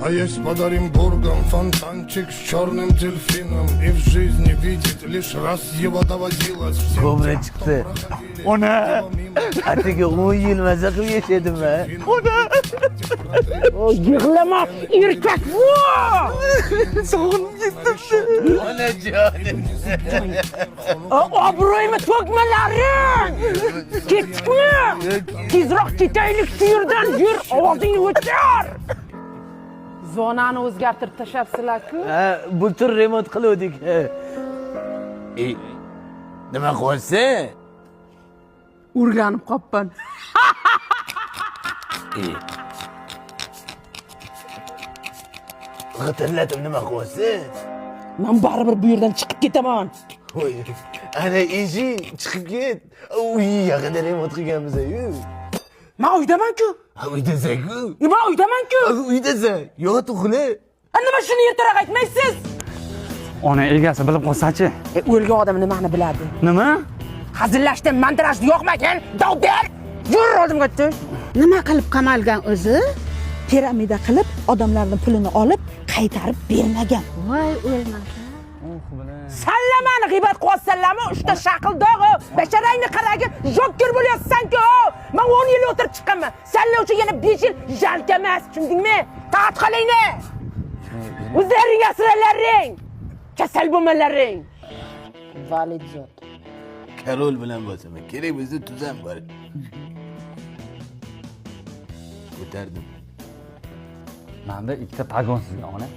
А есть под Оренбургом фонтанчик с черным дельфином. И в жизни видеть лишь раз его доводилось. Всем Kobra тем, кто chiqdi. проходили Ona! его мимо. Atigi 10 yil maza qilib yashadim a. O, yig'lama, erkak bu. Sog'inib ketdim. Onajonim. Obro'yimni to'kmalaring. Ketdikmi? Tezroq ketaylik shu yerdan. Yur, ovozingni o'chir. Zonani o'zgartirib tashlabsizlar-ku. Ha, bultur remont qiluvdik. E, nima qilyapsan? O'rganib qolibman. E. G'itirlatib nima qilyapsan? Man baribir bu yerdan chiqib ketaman. Voy, ana eshik, chiqib ket. Uy, yaqinda remont qilganmiz-ku. Man uydaman-ku. Ha, uydasan-ku. Man uydaman-ku. Ha, uydasan. Yot, uxla. A, nima shuni ertaroq aytmaysiz? Ona, egasi bilib qolsachi? E, o'lgan odam nimani biladi? Nima? Hazillashdim, mantirashni yoqmagin. Dovdir! Yur oldimga tush. Nima qilib qamalgan o'zi? Piramida qilib, odamlarning pulini olib, qaytarib bermagan. Voy o'lmasa. Sallamani g'iybat qilyapsanlarmi? Uchta shaqildoq, basharangni qaragin, jokker bo'lyapsan-ku. Man 10 yil o'tirib chiqqanman. Salla uchun yana 5 yil жалко emas, tushundingmi? Toat qilingni. O'zlaring asralaring. Kasal bo'lmalaring. Valid zot. Король bilan bosaman. Kerak bo'lsa tuzam bor. Ko'tardim. Manda ikkita pagon sizga, ona.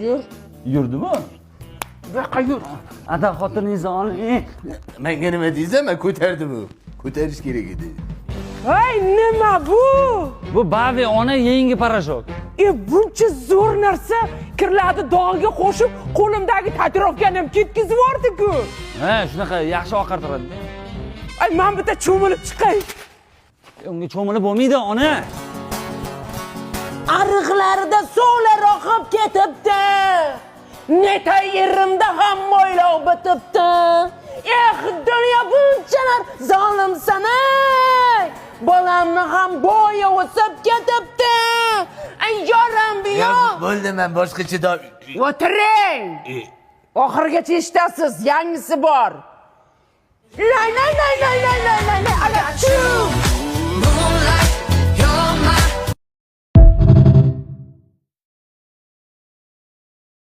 Yur. Yurdimi? Bu yoqqa yur. Ada, xotiningizni oling. Menga nima deysan? Men ko'tardim u. Ko'tarish kerak edi. Voy, nima bu? Bu Bavi, ona, yangi порошок. E, buncha zo'r narsa kirlarni dog'iga qo'shib, qo'limdagi tatuirovkani ham ketkizib yubordi-ku. Ha, shunaqa yaxshi oqartiradi. Ay, man bitta cho'milib chiqay. Unga cho'milib bo'lmaydi, ona. Ariqlarda suvlar oqib ketibdi. Netay erimda ham mo'ylov bitibdi. Eh, dunyo, bunchalar zolimsan ey. Bolamni ham bo'yi o'sib ketibdi. Ay, yoram Ya yo. bo'ldi, men boshqacha do... O'tiring. E, Oxirigacha eshitasiz, yangisi bor. Lay lay lay lay lay lay lay lay. I got you.